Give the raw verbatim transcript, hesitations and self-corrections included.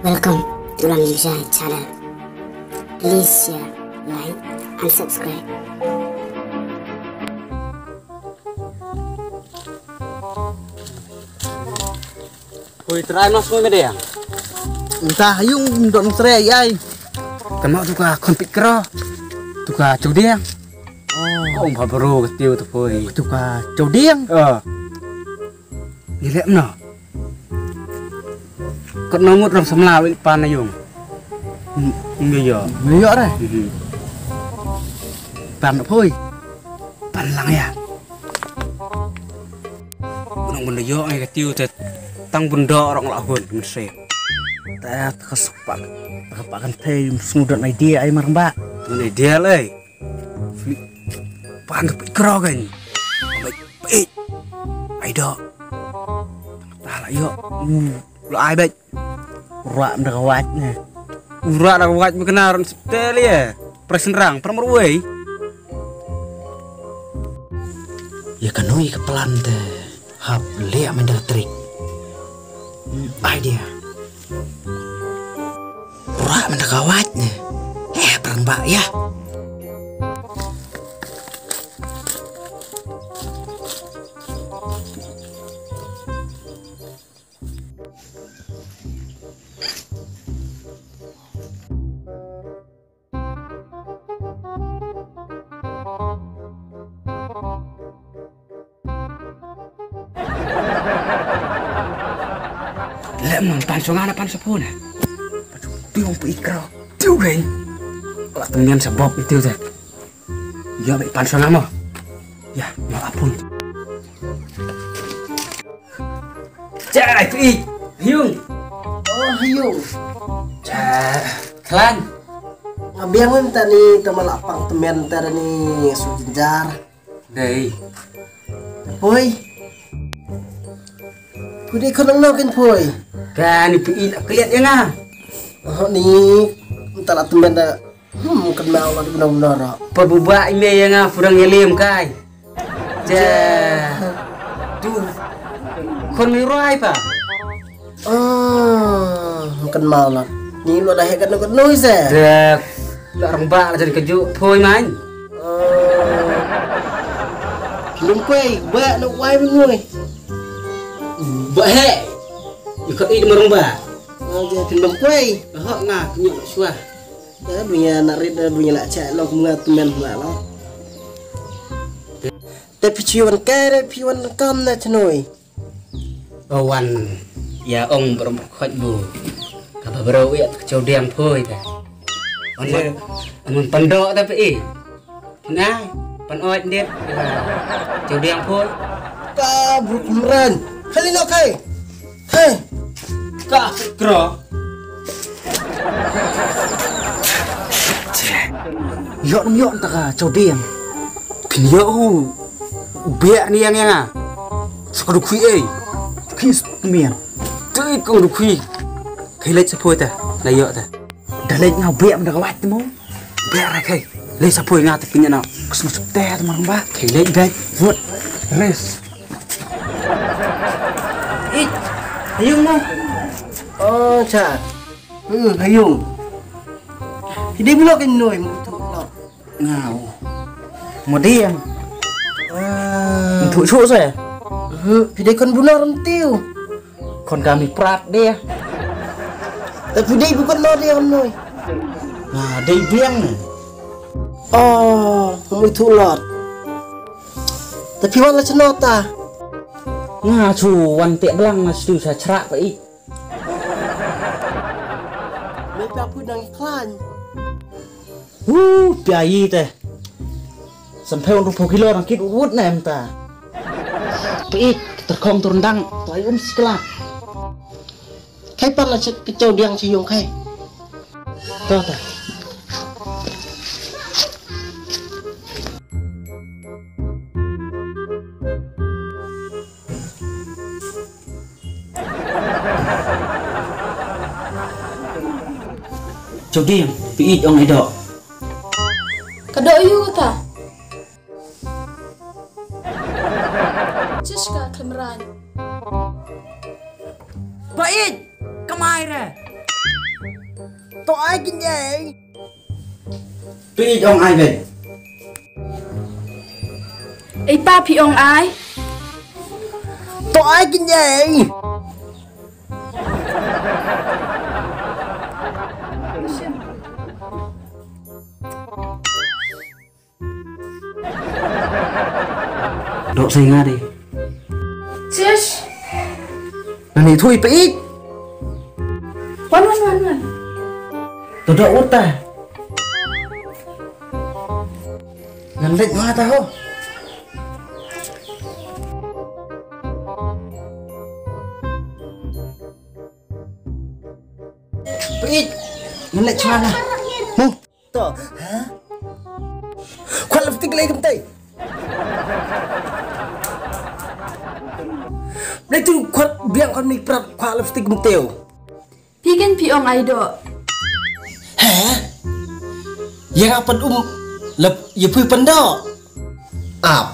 Welcome to Ranjit Shah channel. Please share, like and subscribe. Hui, trai mas mo me deh. Mynta ha ïung don trai ai. Kan mo tu ka khon pit kro. Tu ka chawdiang. Oh, ong pha bro ka tiu tu poi. Tu ka chawdiang. Oh. Ni lek no. Kot no ngut rong samla wi pan na ïung. Ngi yo. Ngi yo re. Mhm. Pan poi. Pan lang ya. Nong bun yo ai ka tiu te tang bun do rong la hun mun se. Ta ka sepak. Ta ka pakan te sngudon idea ai mar ba. Mun idea le. Pan tu pit kro kan. Pit, pit. Ai do. Ta la yo. Hmm. La ai bet. Ura da ka wait ne. Ura da ka wait me kena ron stel ye. Presen rang, pram ruwei. Ya ka nui ka plan te. Hap liah mynta ka trik. Hmm, idea. Ruah mynta ka wait ne. Eh, pyrang ba ya. Leh mon pan song ana pan sapun. Tiu pi ikro. Tiu ren. La temian sabab tiu te. Ya, baik pan song ama. Ya, mau apun. Cai pi. Hiung. Oh, hiung. Cai. Klan. Ngabiang tani tamal apang temen tani sujinjar. Dei. Poi. Pudi khon nang nokin poi. Kan ipi i tak liat ya nga. Oh ni. Entah lah temen dah. Hmm, kenal lah di benar-benar. Perbuba ime ya nga purang ngelim kai. Ja. Tu. Khon mi roi pa. Ah, kan mau lah. Ni lo dah hekat nak noi se. Dek. Lah rong ba lah jadi kejuk poi man. Lum kuai, ba nak wai menoi. Ba he. Ikut i di merong ba. Aja tin bang kuai. Hok nga kenyuk nak suah. Ya dunia nak rit dunia nak cak lo kumnga temen kumnga lo. Te pichiwan kere piwan kam na chenoi. Wan ïa ong brum khot bu. Kaba bro ïa chawdiang phoi ta. Wan wan pandok ta pe. Nai pan oi ndit. Chawdiang phoi. Ka bru kumran. Hali no kai. Hei. Ka kro. Yok yok ta ka chawdiang. Kin yok u. Biak ni yang yang ah. Sa ka dukhui ei. Dukhui sa mian. Tui kong dukhui. Kai leit sa phoi ta. La yok ta. Da leit nga biak da ka wait mo. Biak ra kai. Leit sa phoi nga ta pinya na. Kus ma suk te ta marang ba. Kai leit dai. Vut. Res. Ih. Ayung mo. Oh cha. Hmm, ayung. Hidai bulok in noi mo tu. Ngau. Modiang. Ah. Thu chu se. Hm, phi dei kon bunar tiu. Kon kami prat dia. Tapi dei bukan modiang noi. Nah, dei biang ni. Oh, mui thu lot. Tapi wala chenota. Nga chu wan pek belang nga chu sa chrak pa i. Mei pia put nang iklan. Hu, pia yi te. Sampai un rupo kilo nang kit ut ne em ta. Pik, terkong turun dang, tuai um sikla. Kai pan la cek kecau diang ci yung kai. To ta. Chau diam, pi ij ong ai doh. Ka doh yu ta. Chish ka klemran. Ba ij, kamai re. To ai kin ei. Phi ong ai beit. Ei pa phi ong ai. To ai kin ei. Dok sai nga dei. Sis. Nani thui peit. Wan wan wan wan. To dok uta. Ngan leit ma ta ho. Peit. Ngan leit shuwa na. Mu. To, ha? Khwat lipstick lei kumtei. Lei tu khwat biang kon mi prat khwat lipstick kumtei. Phi ken phi ong ai doh. He? Ïa nga pat um lep ïa phi pyndoh. Ap.